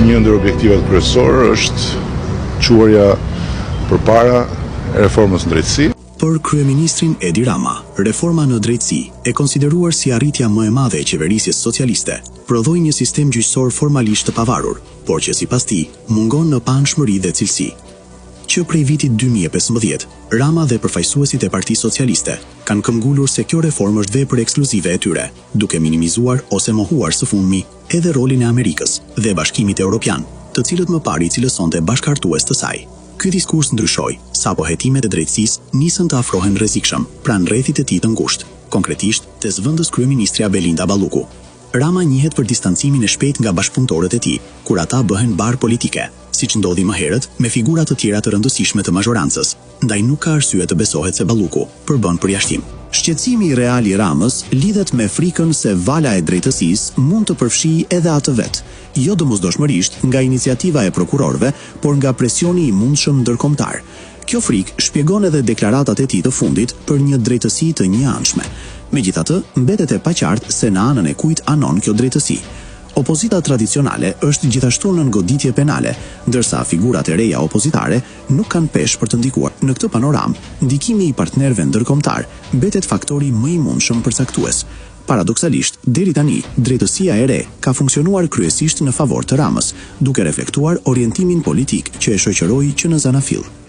Një ndër objektivat kryesorë është çuarja përpara e reformës në drejtësi. Për kryeministrin Edi Rama, reforma në drejtësi, e konsideruar si arritja më e madhe e qeverisjes socialiste, prodhoi një sistem gjyqësor formalisht të pavarur, por që sipas tij, mungon në paanshmëri dhe cilësi. Që prej vitit 2015, Rama dhe përfaqësuesit e Partisë Socialiste kanë këmbgulur se kjo reformë është vepër ekskluzive e tyre, duke minimizuar ose mohuar së fundmi edhe rolin e Amerikës dhe Bashkimit Europian, të cilët më parë i cilësonte bashkëhartues të saj. Ky diskurs ndryshoi, sapo hetimet e drejtësisë nisën të afrohen rrezikshëm pranë rrethit të tij të ngushtë, konkretisht te zëvendës kryeministrja Belinda Balluku. Rama njihet për distancimin e shpejtë nga bashkëpunëtorët e tij, kur ata bëhen barrë politike, siç ndodhi më herët me figura të tjera të rëndësishme të mazhorancës, ndaj nuk ka arsye të besohet se Balluku përbën përjashtim. Shqetësimi real i Ramës lidhet me frikën se vala e drejtësisë mund të përfshijë edhe atë vetë, jo domosdoshmërisht nga iniciativa e prokurorëve, por nga presioni i mundshëm ndërkombëtar. Kjo frikë shpjegon edhe deklaratat e tij të fundit për një drejtësi të njëanshme. Megjithatë, mbetet e paqartë se në anën e kujt anon kjo drejtësi. Opozita tradicionale është gjithashtu nën goditje penale, ndërsa figurat e reja opozitare nuk kanë peshë për të ndikuar. Në këtë panoramë, ndikimi i partnerëve ndërkombëtarë mbetet faktori më i mundshëm përcaktues. Paradoksalisht, deri tani, drejtësia e re ka funksionuar kryesisht në favor të Ramës, duke reflektuar orientimin politik që e shoqëroi që në zanafillë.